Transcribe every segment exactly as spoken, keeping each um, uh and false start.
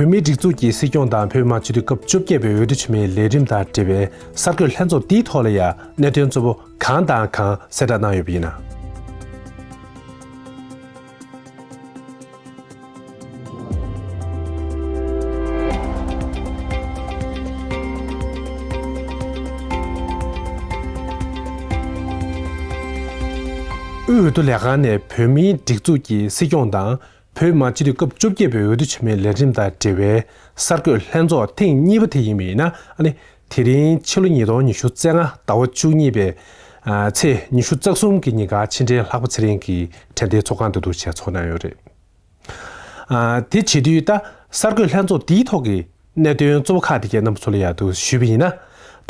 བོད་མིའི་སྒྲིག་འཛུགས་ཀྱི་སྲིད་སྐྱོང་དང་བོད་མི་མང་སྤྱི་འཐུས་སྐབས་བཅོ་བརྒྱད་པའི་འོས་བསྡུ་ཆེན་མོའི་ལས་རིམ་དང་འབྲེལ་བའི་གསར་འགོད་ལྷན་ཚོགས་འདིའི་ཐོག་ལ་ཡང་གནད་དོན་གཙོ་བོ་གང་དང་གང་གསལ་བསྒྲགས་གནང་ཡོད་པ་ཡིན་ན། དབུས་འོས་བསྡུ་ལས་ཁང་ནས་བོད་མིའི་སྒྲིག་འཛུགས་ཀྱི་སྲིད་སྐྱོང་དང་། བོད་མི་མང་སྤྱི་འཐུས་སྐབས་བཅོ་བརྒྱད་པའི་འོས་བསྡུ་ཆེན་མོའི་ལས་རིམ་དང་འབྲེལ་བའི་གསར་འགོད་ལྷན་ཚོགས་ཐེངས་གཉིས་པ་དེ་ཡིན་པ་ཡིན་ན། ཨ་ནི་དེ་རིང་ཕྱི་ལོ་ཉིས་སྟོང་ཉི་ཤུ་རྩ་ལྔ་ཟླ་བ་བཅུ་གཉིས་པའི་ཨ་ཚེས་ཉི་ཤུ་རྩ་གསུམ་གྱི་ཉིན་ཀར་ཕྱི་འབྲེལ་ལྷག་པ་ཚེ་རིང་གི་དྲན་རྟེན་ཚོགས་ཁང་དུ་འདུག་བྱས་ཚོགས་གནང་ཡོད་རེད། ཨ་དེ་བྱེད་དུས་ད་གསར་འགོད་ལྷན་ཚོགས་འདིའི་ཐོག་གི་གནད་དོན་གཙོ་བོ་ཁག་དེ་གའི་རྣམ་པ་ཚོ་ལ་ཡང་དུ་ཞུས་པ་ཡིན་ན།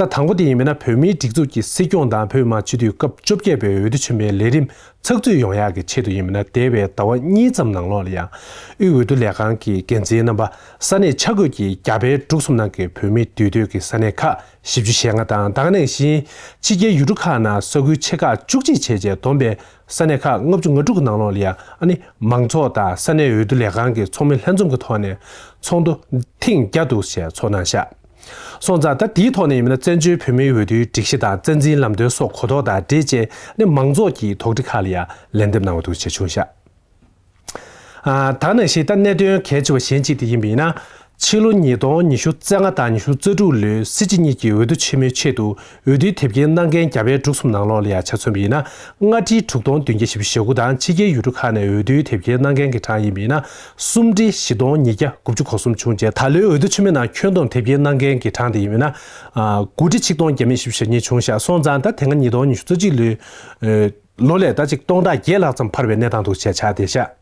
ད་དང་པོ་དེ་ཡིན་པ་ན་བོད་མིའི་སྒྲིག་འཛུགས་ཀྱི་སྲིད་སྐྱོང་དང་བོད་མི་མང་སྤྱི་འཐུས་སྐབས་བཅོ་བརྒྱད་པའི་འོས་བསྡུ་ཆེན་མོའི་ལས་རིམ་ཚགས་ཚུད་ཡོང་ཡག་གི་ཆེད་དུ་ཡིན་པ་ན། འདས་པའི་ཟླ་བ་གཉིས་ཙམ་ནང་ལོགས་ལ་ཡང་དབུས་འོས་བསྡུ་ལས་ཁང་གི་འགན་འཛིན་རྣམ་པ་ས་གནས་ཆ་བགོས་ཀྱིས་རྒྱ་བལ་འབྲུག་གསུམ་ནང་གི་བོད་མིའི་འདུས་སྡོད་ཀྱི་ས་གནས་ཁག་བཞི་བཅུ་ཞེ་ལྔ་དང་། ད་ག་ནང་བཞིན་ཕྱི་རྒྱལ་ཡུལ་གྲུ་ཁག་ནང་ས་ཁུལ་ཆེ་ཁག་བཅུ་གཅིག་བྱས་རྗེས་བསྡོམས་པའི་ས་གནས་ཁག་ལྔ་བཅུ་ང་དྲུག་གི་ནང་ལོགས་ལ་ཡང་ཨ་ནི་མང་ཚོགས་དང་ས་གནས་འོས་བསྡུ་ལས་ཁང་གི་ཚོགས་མི་ལྷན་འཛོམས་ཀྱི་ཐོག་ནས་ཚོགས་འདུ་ཐེངས་བརྒྱ་འདུག་བྱས་ཚོགས་གནང་བཞག་སོང་ཙང་ད་དེའི་ཐོག་ནས་ཡིན་ན་བཙན་བྱོལ་བོད་མིའི་འོས་བསྡུའི་སྒྲིག་གཞི་དང་རྩ་འཛིན་ལམ་སྟོན་སོགས་གོ་རྟོགས་དང་འབྲེལ་བྱས་ནས་མང་ཚོགས་ཀྱི་དོགས་འདྲི་ཁག་ལ་ཡང་ལན་འདེབས་གནང་བ་འདུག་བྱས་བྱུང་བཞག་ཨ་ད་ནང་བཞིན་ད་གནད་དོན་གལ་ཆེ་བ་གཞན་གཅིག་དེ་ཡིན་པ་ཡིན་ན། ཕྱི་ལོ་ཉིས་སྟོང་ཉི་ཤུ་རྩ་ལྔ་དང་ཉི་ཤུ་རྩ་དྲུག་ལོའི་སྲིད་སྤྱི་གཉིས་ཀྱི་འོས་བསྡུ་ཆེན་མོའི་ཆེད་དུ་འོས་བསྡུའི་དེབ་སྐྱེལ་གནང་མཁན་རྒྱ་བལ་འབྲུག་གསུམ་ནང་ལོགས་ལ་ཡང་ཆ་མཚོན་པ་ཡིན་ན། ལྔ་ཁྲི་དྲུག་སྟོང་བདུན་བརྒྱ་བཞི་བཅུ་ཞེ་དགུ་དང་། ཕྱི་རྒྱལ་ཡུལ་གྲུ་ཁག་ནས་འོས་བསྡུའི་དེབ་སྐྱེལ་གནང་མཁན་གྱི་གྲངས་ཡིན་པ་ཡིན་ན། སུམ་ཁྲི་བཞི་སྟོང་ཉིས་བརྒྱ་དགུ་བཅུ་གོ་གསུམ་བྱུང་རྗེས། ད་ལོའི་འོས་བསྡུ་ཆེན་མོའི་ནང་ཁྱོན་བསྡོམས་དེབ་སྐྱེལ་གནང་མཁན་གྱི་གྲངས་དེ་ཡིན་པ་ཡིན་ན། དགུ་ཁྲི་ཆིག་སྟོང་བརྒྱ་མེད་བཞི་བཅུ་ཞེ་གཉིས་བྱུང་བཞག་སོང་ཙང་ད་དེ་སྔ་ཉིས་སྟོང་ཉི་ཤུ་རྩ་གཅིག་ལོའི་ལོ་ལས་ད་ཅིག་སྟོང་ཕྲག་བརྒྱད་ལྷག་ཙམ་འཕར་བའི་གནས་སྟངས་འདུག་བྱས་ཆགས་བསྡད་ཤག་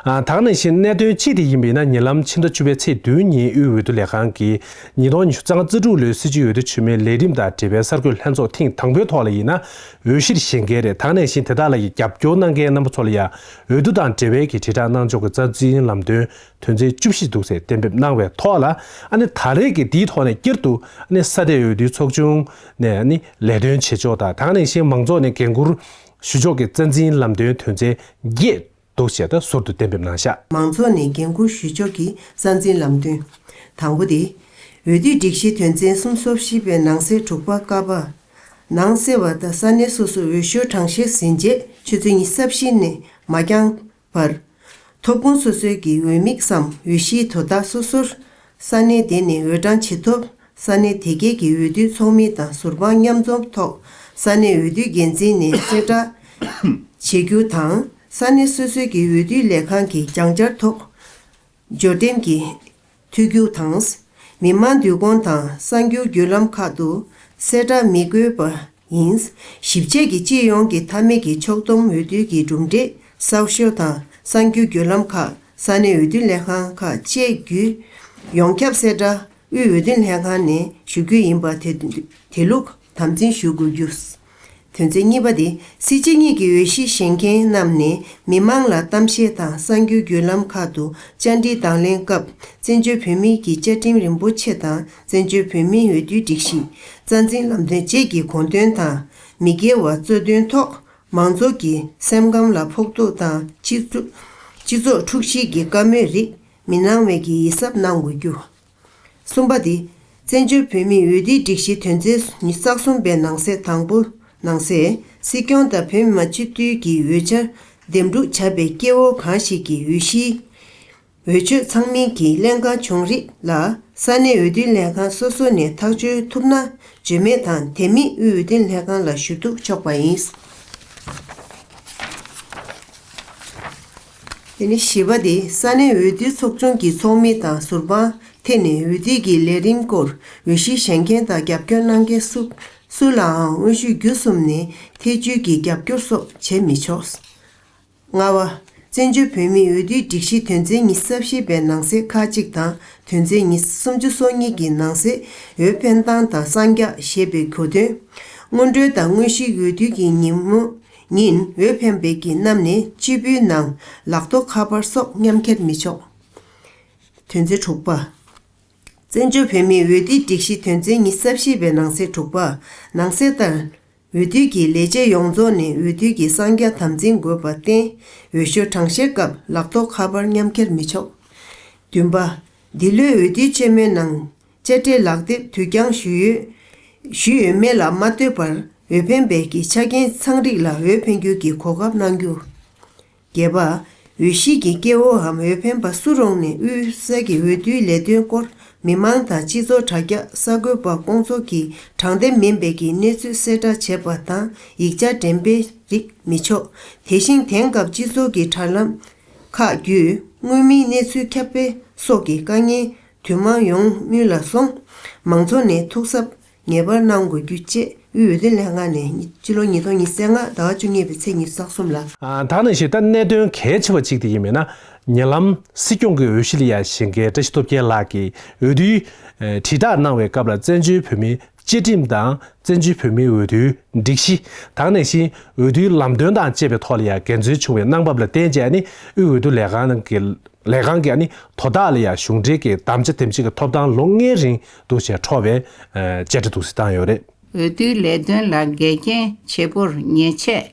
ཨ་ད་ག་ནང་བཞིན་གནད་དོན་གཅིག་དེ་ཡིན་པ་ཡིན་ན། ཉེ་ལམ་ཕྱི་ཟླ་བཅུ་པའི་ཚེས་བདུན་ཉིན་དབུས་འོས་བསྡུ་ལས་ཁང་གིས་ཉིས་སྟོང་ཉི་ཤུ་རྩ་ལྔ་རྩ་དྲུག་ལོའི་སྲིད་སྤྱི་འོས་བསྡུ་ཆེན་མོའི་ལས་རིམ་དང་འབྲེལ་བའི་གསར་འགོད་ལྷན་ཚོགས་ཐེངས་དང་པོའི་ཐོག་ལ་ཡིན་ན། འོས་གཞིར་བཞེངས་མཁན་རེད། ད་ག་ནང་བཞིན་དེ་དག་ལ་ཡི་རྒྱབ་སྐྱོར་གནང་མཁན་རྣམ་པ་ཚོ་ལ་ཡང་འོས་བསྡུ་དང་འབྲེལ་བའི་གི་དྲིལ་བསྒྲགས་གནང་ཕྱོགས་ཀྱི་རྩ་འཛིན་ལམ་སྟོན་དོན་ཚན་བཅུ་བཞི་འདུག་ཟེར་གཏན་འབེབས་གནང་བའི་ཐོག་ལ། ཨ་ནི་ད་རེས་ཀྱི་འདིའི་ཐོག་ནས་བསྐྱར་དུ་ཨ་ནི་ས་གནས་འོས་བསྡུའི་ཚོགས་ཆུང་ནས་ཨ་ནི་ལས་དོན་བྱེད་ཕྱོགས་དང་། ད་ག་ནང་བཞིན་མང་ཚོགས་ནས་འགན་འཁུར་ཞུ་ཕྱོགས་ཀྱི་རྩ་འཛིན་ལམ་སྟོན་དོན་ཚན་བརྒྱད་འདུག་ཞེས་ད་ཟུར་དུ་གཏན་འབེབས་གནང་བཞག་མང་ཚོགས་ནས་འགན་འཁུར་ཞུ་ཕྱོགས་ཀྱི་རྩ་འཛིན་ལམ་སྟོན། དང་པོ་དེ། འོས་བསྡུའི་སྒྲིག་གཞི་དོན་ཚན་སུམ་ཅུ་སོ་བཞི་པའི་ནང་གསེས་དྲུག་པ་ཀ་པ། ནང་གསལ་བ་ལྟར་ས་གནས་སོ་སོའི་འོས་ཤོག་གྲངས་བཤེར་ཟིན་རྗེས་ཆུ་ཚོད་ཉི་ཤུ་རྩ་བཞི་ནས་མ་འགྱངས་པར། ཐོབ་ཁུངས་སོ་སོའི་གི་འོས་མི་གསུམ་འོས་གཞིའི་དོ་བདག་སོ་སོར་ས་གནས་དེ་ནས་འོས་གྲངས་ཇི་ཐོབ་ས་གནས་དེ་གའི་གི་འོས་བསྡུའི་ཚོགས་མི་དང་ཟུར་དཔང་མཉམ་འཛོམས་ཐོག་ས་གནས་འོས་བསྡུའི་འགན་འཛིན་ནས་གསལ་བསྒྲགས་བྱེད་རྒྱུ་དང་། ས་གནས་སོ་སོའི་གི་འོས་བསྡུ་ལས་ཁང་གི་སྦྱང་བཅར་ཐོག་འབྱོར་ལྡན་གྱི་ཐུགས་རྒྱུ་དང་། མི་མང་འདུས་ཁང་དང་གསར་འགྱུར་བརྒྱུད་ལམ་ཁག་ཏུ་གསལ་བསྒྲགས་མི་དགོས་པ་ཡིན། ཞིབ་དཔྱད་ཀྱི་སྤྱི་ཡོངས་ཀྱི་མཐའ་མའི་གི་ཕྱོགས་བསྡོམས་འོས་བསྡུ་གི་གྲུབ་འབྲས་གསལ་ཤོས་དང་གསར་འགྱུར་བརྒྱུད་ལམ་ཁག་ས་གནས་འོས་བསྡུ་ལས་ཁང་ཁག་བཅས་བརྒྱུད་ཡོངས་ཁྱབ་གསལ་བསྒྲགས་དབུས་འོས་བསྡུ་ལྷན་ཁང་ནས་ཞུ་རྒྱུ་ཡིན་པ་དེ་དེ་ལུགས་དམ་འཛིན་ཞུ་དགོས་རྒྱུ། དོན་ཚན་གཉིས་པ་དེ། སྲིད་སྤྱི་གཉིས་ཀྱི་འོས་གཞི་བཞེངས་མཁན་རྣམས་ནས་མི་མང་ལ་གཏམ་བཤད་དང་གསར་འགྱུར་བརྒྱུད་ལམ་ཁག་ཏུ་བཅར་འདྲི་དང་ལེན་སྐབས་བཙན་བྱོལ་བོད་མིའི་གི་བཅའ་ཁྲིམས་རིན་པོ་ཆེ་དང་བཙན་བྱོལ་བོད་མིའི་འོས་བསྡུའི་སྒྲིག་གཞི། རྩ་འཛིན་ལམ་སྟོན་བཅས་ཀྱི་དགོངས་དོན་དང་མི་སྒེར་བ་གཙོ་འདོན་ཐོག་མང་ཚོགས་ཀྱི་སེམས་ཁམས་ལ་ཕོག་ཐུག་དང་སྤྱི་ཚོགས་སྤྱི་ཚོགས་འཁྲུག་གཞིའི་གི་བཀའ་མོལ་རིགས་མི་གནང་བའི་གི་ཡིད་གཟབ་གནང་དགོས་རྒྱུ། གསུམ་པ་དེ། བཙན་བྱོལ་བོད་མིའི་འོས་བསྡུའི་སྒྲིག་གཞི་དོན་ཚན་ཉི་ཤུ་རྩ་གསུམ་པའི་ནང་གསེས་དང་པོ་ནང་གསལ། སྲིད་སྐྱོང་དང་བོད་མི་མང་སྤྱི་འཐུས་ཀྱི་འོས་འཆར་འདེམས་སྒྲུག་བྱ་བའི་སྐྱེ་བོ་གང་ཞིག་གི་འོས་གཞིའི་འོས་ཆོས་ཚང་མིན་གྱི་ལྷན་ཁང་བྱུང་རིགས་ལ་ས་གནས་འོས་བསྡུ་ལྷན་ཁང་སོ་སོ་ནས་ཐག་གཅོད་ཐུབ་ན་བརྗོད་མེད་དང་དེ་མིན་དབུས་འོས་བསྡུ་ལྷན་ཁང་ལ་ཞུ་གཏུག་ཆོག་པ་ཡིན། དེ་ནི་བཞི་པ་དེ། ས་གནས་འོས་བསྡུའི་ཚོགས་ཆུང་གི་ཚོགས་མི་དང་ཟུར་དཔང་ཐད་ནས་འོས་བསྡུ་གི་ལས་རིམ་སྐོར་འོས་གཞི་བཞེངས་མཁན་དང་རྒྱབ་སྐྱོར་གནང་མཁན་སུ་སུ་ལའང་དབུས་གཞུང་བརྒྱུད་གསུམ་ནས་ཐེ་བྱུས་ཀྱི་རྒྱབ་སྐྱོར་སོགས་བྱེད་མི་ཆོག་ལྔ་པ། བཙན་བྱོལ་བོད་མིའི་འོས་བསྡུའི་སྒྲིག་གཞི་དོན་ཚན་ཉི་ཤུ་རྩ་བཞི་པའི་ནང་གསེས་ཁག་གཅིག་དང་དོན་ཚན་ཉི་སུམ་ཅུ་སོ་གཉིས་ཀྱི་ནང་གསེས་འོས་འཕེན་སྟངས་དང་གསང་རྒྱ་ཞེས་པའི་གོ་དོན། སྔོན་འགྲོའི་དང་དངོས་གཞིའི་འོས་བསྡུ་གི་ཉིན་མོ་ཉིན་འོས་འཕེན་པའི་གི་རྣམས་ནས་སྤྱི་པའི་ནང་ལག་ཐོག་ཁ་པར་སོགས་མཉམ་འཁྱེར་མི་ཆོག་དོན་ཚན་དྲུག་པ། བཙན་བྱོལ་བོད་མིའི་འོས་བསྡུའི་སྒྲིག་གཞི་དོན་ཚན་ཉི་ཤུ་རྩ་བཞི་པའི་ནང་གསེས་དྲུག་པ་ནང་གསལ་ལྟར། འོས་བསྡུ་གི་ལས་བྱེད་ཡོངས་རྫོགས་ནས་འོས་བསྡུ་གི་གསང་རྒྱ་དམ་འཛིན་དགོས་པར་བརྟེན། འོས་ཤོག་གྲངས་བཤེར་སྐབས་ལག་ཐོག་ཁ་པར་མཉམ་འཁྱེར་མི་ཆོག་བདུན་པ། འདི་ལོའི་འོས་བསྡུའི་ཆེན་མོའི་ནང་དཔྱ་ཁྲལ་ལག་དེབ་དུས་འགྱངས་ཞུས་ཡོད། ཞུས་ཡོད་མེད་ལ་མ་ལྟོས་པར་འོས་འཕེན་པའི་གི་ཆ་རྐྱེན་ཚང་རིགས་ལ་འོས་འཕེན་རྒྱུ་གི་གོ་སྐབས་གནང་རྒྱུ། བརྒྱད་པ། འོས་གཞི་གི་སྐྱེ་བོའམ་འོས་འཕེན་པ་སུ་རུང་ནས་དབུས་ས་གི་འོས་བསྡུའི་ལས་དོན་སྐོར་མི་མང་དང་སྤྱི་ཚོགས་དྲ་རྒྱ་གསར་འགོད་པ་སྐོང་ཚོགས་ཀྱིས་དྲང་བདེན་མིན་པའི་གི་གནས་ཚུལ་གསལ་བསྒྲགས་བྱེད་པ་དང་ཡིག་ཆ་འགྲེམས་སྤེལ་རིགས་མི་ཆོག་དེ་བཞིན་དེང་སྐབས་སྤྱི་ཚོགས་ཀྱི་དྲ་ལམ་ཁག་བརྒྱུད་དངོས་མིང་གནས་ཚུལ་ཁྱབ་སྤེལ་སོགས་ཀྱི་དཀའ་ངལ་དུ་མ་ཡོང་མུས་ལ་སོང་མང་ཚོགས་ནས་ཐུགས་གཟབ་ངེས་པར་གནང་དགོས་རྒྱུ་བཅས་དབུས་འོས་བསྡུ་ལས་ཁང་ནས་སྤྱི་ལོ་ཉིས་སྟོང་ཉི་ཤུ་རྩ་ལྔ་ཟླ་བ་བཅུ་གཉིས་པའི་ཚེས་ཉི་ཤུ་རྩ་གསུམ་ལ། ཨ། ད་ག་ནང་བཞིན་ད་གནད་དོན་གལ་ཆེ་བ་གཅིག་དེ་ཡིན་མིན་ན། ཉེ་ལམ་སྲིད་སྐྱོང་གི་འོས་གཞི་ལ་ཡ་བཞེངས་མཁན་བཀྲ་ཤིས་སྟོབས་རྒྱལ་ལགས་ཀྱིས་འོས་བསྡུའི་ཨ་དྲིལ་བསྒྲགས་གནང་བའི་སྐབས་ལ་བཙན་བྱོལ་བོད་མིའི་བཅའ་ཁྲིམས་དང་བཙན་བྱོལ་བོད་མིའི་འོས་བསྡུའི་སྒྲིག་གཞི། ད་ག་ནང་བཞིན་འོས་བསྡུའི་ལམ་སྟོན་དང་བཅས་པའི་ཐོག་ལ་ཡ་འགན་འཛོལ་བྱུང་བའི་གནང་བབ་ལ་བརྟེན་བྱས་ནས་དབུས་འོས་བསྡུ་ལས་ཁང་གི་ལས་ཁང་གིས་ཨ་ནི་དོ་བདག་ལ་ཡང་གཞུང་འབྲེལ་གྱི་དམ་བཅའ་དེམ་ཅིག་གི་ཐོབ་ཐང་ལོ་ལྔའི་རིང་འདུག་ཅེས་འཕྲོག་པའི་ཨ་བཅད་ཁྲ་འདུག་སེ་བཏང་ཡོད་རེད། འོས་བསྡུའི་ལས་དོན་ལ་འགལ་རྐྱེན་བྱེད་པོར་ཉེས་ཆད།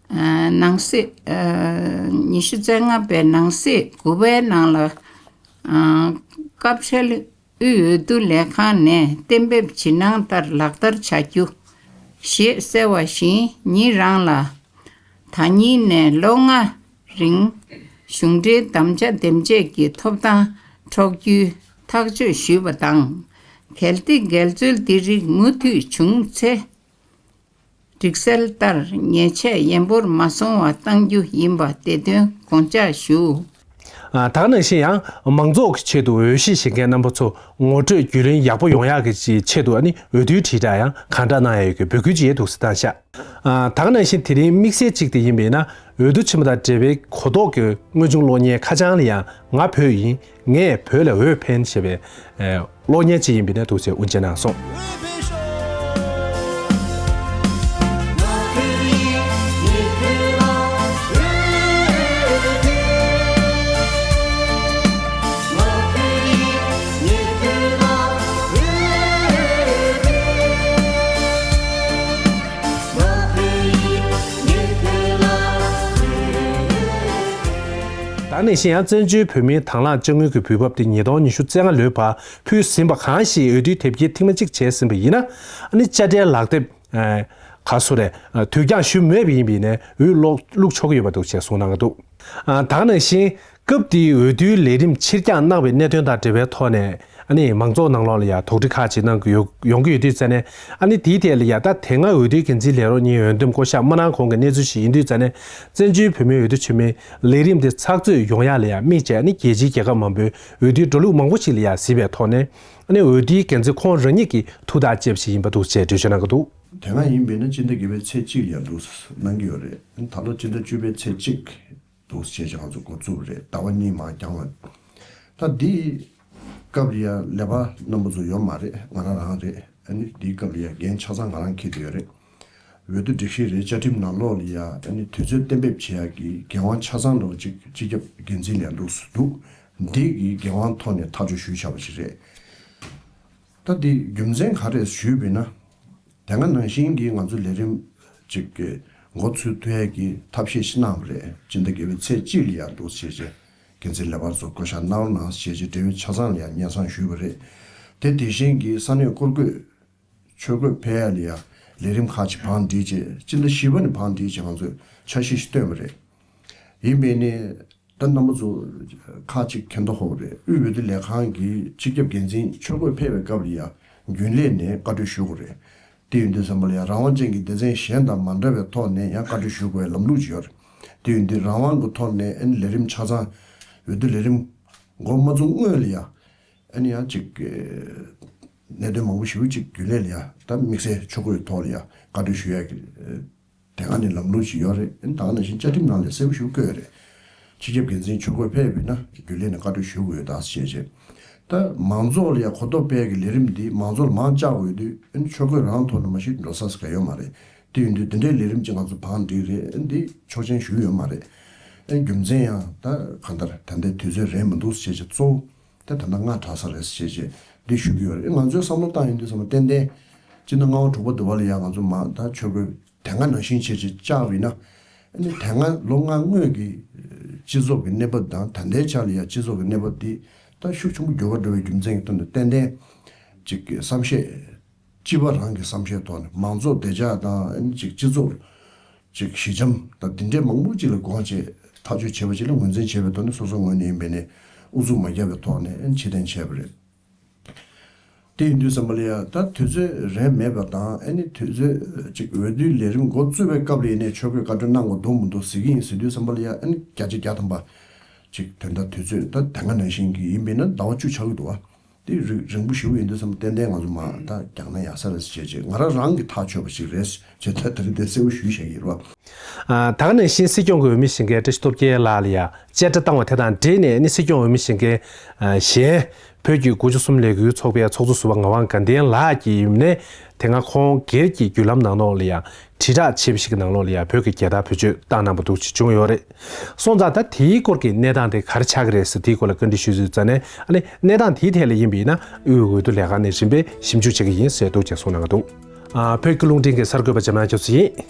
ཨ། ནང་གསེས། ཨ། ཉི་ཤུ་རྩ་ལྔ་པའི་ནང་གསེས་དགུ་པའི་ནང་ལ། ཨ། སྐབས་འཕྲལ་དབུས་འོས་བསྡུ་ལས་ཁང་ནས་གཏན་འབེབས་ཇི་གནང་ལྟར་ལག་བསྟར་བྱ་རྒྱུ། ཞེས་གསལ་བ་བཞིན་ཉིད་རང་ལ། ད་ཉིད་ནས་ལོ་ལྔ་རིང་གཞུང་འབྲེལ་དམ་བཅའ་འདེམས་བྱེད་ཀྱི་ཐོབ་ཐང་འཕྲོག་རྒྱུའི་ཐག་གཅོད་ཞུས་པ་དང་། གལ་ཏེ་འགལ་འཛོལ་འདི་རིགས་མུ་མཐུད་བྱུང་ཚེ། སྒྲིག་གསལ་ལྟར་ཉེས་ཆད་ཡན་པོར་མ་སོང་བ་གཏང་རྒྱུ་ཡིན་པ་དེ་དོན་དགོངས་འཇགས་ཞུ། ཨ། ད་ག་ནང་བཞིན་ཡང་མང་ཚོགས་ཀྱི་ཆེད་དུ་འོས་གཞི་བཞེས་མཁན་རྣམ་པ་ཚོ་ངོ་སྤྲོད་རྒྱུས་ལོན་ཡག་པོ་ཡོང་ཡག་གི་ཆེད་དུ་ཨ་ནི་འོས་བསྡུའི་དྲིལ་བསྒྲགས་ཡང་གང་དྲག་གནང་ཡག་ཡོད་པའི་འབོད་སྐུལ་ཅིག་འདུག་སེ་བཏང་ཤག་ཨ། ད་ག་ནང་བཞིན་དེ་རིང་དམིགས་བསལ་གཅིག་དེ་ཡིན་པས་ན་འོས་བསྡུ་ཆེན་མོ་དང་འབྲེལ་བའི་གོ་རྟོགས་ཀྱི་དངོས་བྱུང་གློག་བརྙན་ཁ་བྱང་ལ་ཡང་ང་བོད་ཡིན། ངས་བོད་ལ་འོས་འཕེན་ཞེས་པའི་ཨ་གློག་བརྙན་ཅིག་ཡིན་པས་ན་འདུག་སེ་དབུ་འབྱེད་གནང་སོང་། ད་ནས་གཞན་ཡང་བཙན་བྱོལ་བོད་མིའི་དང་བླངས་དཔྱ་དངུལ་གྱི་འབུལ་འབབ་དེ་ཉིས་སྟོང་ཉི་ཤུ་རྩ་ལྔ་ལོའི་བར་ཕུལ་ཟིན་པ་གང་ཞིག་འོས་བསྡུའི་དེབ་སྐྱེལ་ཐེངས་མ་གཅིག་བྱས་ཟིན་པ་ཡིན་ན། ཨ་ནི་དཔྱ་ཁྲལ་ལག་དེབ་ག་སུ་རེད་དུས་འགྱངས་ཞུས་མེད་པ་ཡིན་པ་ཡིན་ནའི་འོས་བླུག་བླུག་ཆོག་གི་ཡོད་པ་འདུག་ཅེས་གསུངས་གནང་གི་འདུག་ཨ། ད་ག་ནང་བཞིན་སྐབས་དེའི་འོས་བསྡུའི་ལས་རིམ་ཕྱིར་འགྱངས་གནང་བའི་གནད་དོན་དང་འབྲེལ་བའི་ཐོག་ནས་ཨ་ནི་མང་ཚོགས་ནང་ལོགས་ལ་ཡང་དོགས་འདྲི་ཁག་ཅིག་གནང་གི་ཡོད་ཡོང་གི་ཡོད་དུས་ཙ་ནས། ཨ་ནི་དེའི་ཐད་ལ་ཡང་ད་དེ་སྔ་འོས་བསྡུའི་འགན་འཛིན་ལས་རོགས་གཉིས་འོས་འདེམས་བསྐོ་གཞག་མ་གནང་གོང་གི་གནས་ཚུལ་ཞིག་ཡིན་དུས་ཙ་ནས། བཙན་བྱོལ་བོད་མིའི་འོས་བསྡུ་ཆེན་མོའི་ལས་རིམ་དེ་ཚགས་ཚུད་ཡོང་ཡག་ལ་ཡང་དམིགས་བྱས་ཨ་ནི་རྒྱལ་སྤྱིའི་རྒྱལ་ཁབ་མང་པོའི་འོས་བསྡུའི་འགྲོ་ལུགས་མང་པོ་ཞིག་ལ་ཡང་གཟིགས་པའི་ཐོག་ནས། ཨ་ནི་འོས་བསྡུའི་འགན་འཛིན་ཁོང་རང་ཉིད་ཀྱི་ཐུགས་ཐག་བཅད་པ་ཞིག་ཡིན་པ་འདུག་ཅེས་འགྲེལ་བརྗོད་གནང་གི་འདུག་དེ་སྔ་ཡིན་པས་ན་སྤྱི་ཟླ་བརྒྱད་པའི་ཚེས་གཅིག་ལ་ཡང་འདུག་གནང་གི་ཡོད་རེད། ད་ལོ་སྤྱི་ཟླ་བཅུ་པའི་ཚེས་གཅིག་འདུག་ཅེས་ང་ཚོ་འགོ་བཙུགས་རེད། ཟླ་བ་གཉིས་མར་འགྱངས་བ། ད་འདི་སྐབས་ལ་ཡ་ལས་པ་རྣམ་པ་ཚོ་ཡོད་མ་རེད། ང་རང་རང་རེད། ཨ་ནི་འདིའི་སྐབས་ལ་ཡ་འགན་ཆ་ཚང་ང་རང་འཁྱེར་བསྡད་ཡོད་རེད། འོས་བསྡུ་སྒྲིག་གཞི་རེད། བཅའ་ཁྲིམས་ནང་ལོགས་ལ་ཡ་ཨ་ནི་དུས་ཚོད་གཏན་འབེབས་བྱེད་ཡག་གི་འགན་དབང་ཆ་ཚང་ལོ་གཅིག་སྤྱི་ཁྱབ་འགན་འཛིན་ལ་འདུག་འདུག་འདི་གི་འགན་དབང་ཐོག་ནས་ཐག་གཅོད་ཞུས་བཞག་པ་ཞིག་རེད། ད་འདི་རྒྱུ་མཚན་ག་རེ་ཞུས་པས་ན། དེ་སྔ་ནང་བཞིན་གྱི་ང་ཚོ་ལས་རིམ་ཅིག་གི་འགོ་ཚུགས་ཐུབ་ཡས་ཀྱི་ཐབས་ཤེས་ཤིག་གནང་བ་རེད། སྤྱི་ཟླ་བརྒྱད་པའི་ཚེས་གཅིག་ལ་ཡང་འདུག་བྱས་རྗེས་འགན་འཛིན་ལས་པར་ཚོ་བསྐོ་བཞག་གནང་རོགས་གནང་ཞེས་བྱས་འབྲེལ་ཡོད་ཆ་ཚང་ལ་ཡང་སྙན་སེང་ཞུས་པ་རེད། དེ་དེ་བཞིན་གྱི་ས་གནས་སྐོར་སྐྱོད་ཆོས་གོས་ཕེབས་ཡ་ལ་ཡང་ལས་རིམ་ཁག་ཅིག་བང་སྒྲིག་བྱས། སྤྱི་ཟླ་བཞི་པ་ནས་བང་སྒྲིག་བྱས་ང་ཚོས་འཆར་གཞི་ཞིག་བཏོན་པ་རེད། ཡིན་པས་ནི། ད་རྣམ་པ་ཚོ་ཁག་ཅིག་མཁྱེན་རྟོགས་ཧོབ་རེད། དབུས་འོས་བསྡུ་ལས་ཁང་གི་སྤྱི་ཁྱབ་འགན་འཛིན་ཆོས་གོས་ཕེབས་པའི་སྐབས་ལ་ཡང་རྒྱུན་ལས་ནས་བཀའ་འཁྲོལ་ཞུ་དགོས་རེད། དེ་ཡིན་དུས་ཙམ་པ་ལ་ཡང་རང་དབང་ཅན་གྱི་སྡེ་ཚན་གཞན་དང་མ་འདྲ་བའི་ཐོག་ནས་ཡང་བཀའ་འཁྲོལ་ཞུ་དགོས་པའི་ལམ་ལུགས་ཅིག་ཡོད་རེད། དེ་ཡིན་དུས་རང་དབང་གི་ཐོག་ནས་ཨ་ནི་ལས་རིམ་ཆ་ཚང་། འོས་བསྡུ་ལས་རིམ་འགོ་མ་བཙུགས་སྔོན་ལ་ཡང་ཨ་ནི་ཡང་ཅིག་གནད་དོན་མང་པོ་ཞེ་པོ་ཅིག་རྒྱུན་ལས་ལ་ཡང་ད་དམིགས་བསལ་ཆོས་གོས་ཐོག་ལ་ཡང་བཀའ་འཁྲོལ་ཞུ་ཡ་གི་དེ་སྔ་ནས་ལམ་ལུགས་ཤིག་ཡོད་རེད། ཨ་ནི་ད་ག་ནང་བཞིན་བཅའ་ཁྲིམས་ནང་ལ་གསལ་པོ་ཞིག་བཀོད་ཡོད་རེད། སྤྱི་ཁྱབ་འགན་འཛིན་ཆོས་གོས་ཕེབས་པ་ཡིན་ན་རྒྱུན་ལས་ནས་བཀའ་འཁྲོལ་ཞུ་དགོས་ཡོད་ད་ཞེས་བྱས། ད་མང་ཚོགས་ལ་ཡང་གོ་རྟོགས་སྤེལ་གྱི་ལས་རིམ་འདི་མང་ཚོགས་ལ་མང་བཅག་དགོས་དུས་ཨ་ནི་ཆོས་གོས་རང་ཐོག་ནས་མ་གཞི་འགྲོ་ས་ཟེར་ག་ཡོད་མ་རེད། དེ་ཡིན་དུས་འདི་འདྲའི་ལས་རིམ་ཅིག་ང་ཚོ་བང་སྒྲིག་རེད། ཨ་ནི་འདི་ཆོག་མཆན་ཞུ་ཡོད་མ་རེད། ཨ་ནི་རྒྱུ་མཚན་ཡང་ད་གང་ལྟར་ད་ལྟའི་དུས་ཚོད་རན་མི་འདུག་ཞེས་བྱས་གཙོ་བོ་ད་ད་ལྟ་སྔ་དྲགས་ས་རེད་ཞེས་བྱས་འདི་ཞུ་གི་ཡོད་རེད། ང་ཚོའི་བསམ་བློ་བཏང་ཡོང་དུས་ཙམ་པ་ཏན་ཏན་སྤྱི་ཟླ་ལྔ་པ་དྲུག་པ་དུ་བ་ལ་ཡང་ང་ཚོ་མ་ད་ཆོས་གོས་དེ་སྔ་ནང་བཞིན་བྱས་བྱས་བཅག་པ་ཡིན་ན། ཨ་ནི་དེ་སྔ་ལོ་ལྔ་སྔོན་གྱི་སྤྱི་ཚོགས་ཀྱི་གནས་བབ་དང་ད་ལྟའི་ཆ་ལ་ཡང་སྤྱི་ཚོགས་ཀྱི་གནས་བབ་འདི་ད་ ད་ཤུགས་ཆེན་པོ་འགྱུར་བ་འགྲོ་བའི་རྒྱུ་མཚན་གྱི་དོན་དུ་ཏན་ཏན་ཅིག་གི་བསམ་ཤེས། སྤྱི་པ་རང་གི་བསམ་ཤེས་ཐོག་ནས་མང་ཚོགས་བདེ་འཇགས་དང་ཨ་ནི་ཅིག་སྤྱི་ཚོགས་ཅིག་ཞི་འཇམ་དང་འདི་འདྲའི་མང་པོ་ཅིག་ལ་དགོངས་བྱས་ཐག་གཅོད་བྱས་པ་ཅིག་ལ་ངོས་འཛིན་བྱས་པའི་ཐོག་ནས་སོ་སོ་ངོས་ནས་ཡིན་པས་ནས་ཨུ་ཚུགས་མ་བརྒྱབ་པའི་ཐོག་ནས་ཨ་ནི་ཕྱིར་འཐེན་བྱས་པ་རེད། དེ་ཡིན་དུས་ཙམ་པ་ལ་ཡ་ད་དུས་ཚོད་རན་མེད་པ་དང་ཨ་ནི་དུས་ཚོད་ཅིག་འོས་བསྡུའི་ལས་རིམ་འགོ་བཙུགས་པའི་སྐབས་ལ་ཡིན་ནའི་ཆོལ་ཁའི་བཀའ་འཁྲོལ་གནང་དགོས་འདུག་མི་འདུག་ཟེར་གྱི་ཡིན་ཟེར་དུས་ཙམ་པ་ལ་ཡ་ཨ་ནི་བརྒྱ་ཆ་བརྒྱ་ཐམ་པ་ཅིག་དོན་དག་དུས་ཚོད་ད་དེ་སྔ་ནང་བཞིན་གྱི་ཡིན་པས་ན་ཟླ་བ་བཅུ་ཆགས་ཀྱི་འདུག་བ། དེ་རིང་རིང་པོ་ཞེ་པོ་ཡིན་དུས་ཙམ་ཏན་ཏན་ང་ཚོ་མ་ད་རྒྱག་ན་ཡག་ས་རེད་ཟེར་བྱས་ང་རང་རང་གི་ཐག་ཆོད་པ་ཞིག་རེད་ཅེས་ད་དེ་རིང་དེ་གསལ་པོ་ཞུས་བཞག་གི་ཡིན་རོགས། ཨ། ད་ག་ནང་བཞིན་སྲིད་སྐྱོང་གི་འོས་མི་གཞོན་སྐལ་བཀྲ་ཤིས་སྟོབས་རྒྱལ་ལགས་ལ་ཡང་བཅད་ཁྲ་བཏང་བ་དེ་དང་འབྲེལ་ནས་ནི་སྲིད་སྐྱོང་འོས་མི་གཞོན་སྐལ་ཨ་གཞན་བོད་ཀྱི་དགུ་བཅུ་གསུམ་ལས་འགུལ་ཚོགས་པའི་ཚོགས་གཙོ་ཟུར་པ་ངག་དབང་དགའ་ལྡན་ལགས་ཀྱིས་ཡིན་ནས་དེ་སྔ་ཁོང་སྒེར་གྱི་བརྒྱུད་ལམ་ནང་ལོགས་ལ་ཡང་དྲིལ་བསྒྲགས་བྱས་པ་ཞིག་གི་ནང་ལོགས་ལ་ཡང་བོད་ཀྱི་རྒྱལ་དར་བེད་སྤྱོད་བཏང་གནང་བ་འདུག་ཅེས་བྱུང་ཡོད་རེད། སོང་ཙང་ད་དེའི་སྐོར་གྱི་གནས་སྟངས་དེ་ག་རེ་ཆགས་ཀྱི་རེད་ཟེར་དེའི་སྐོར་ལ་བཀའ་འདྲི་ཞུས་ཚུལ་རྩ་ནས་ཨ་ནི་གནས་སྟངས་དེའི་ཐད་ལ་ཡིན་པ་ཡིན་ན་དབུས་འོས་བསྡུ་ལས་ཁང་ནས་རིམ་པས་ཞིབ་འཇུག་བྱེད་ཀྱི་ཡིན་ཟེར་འདུག་ཅེས་གསུངས་གནང་གི་འདུག་ཨ། བོད་ཀྱི་རླུང་འཕྲིན་གྱི་གསར་འགོད་པ་འཇམ་དབྱངས་ཆོས་སྲིད་ཡིན།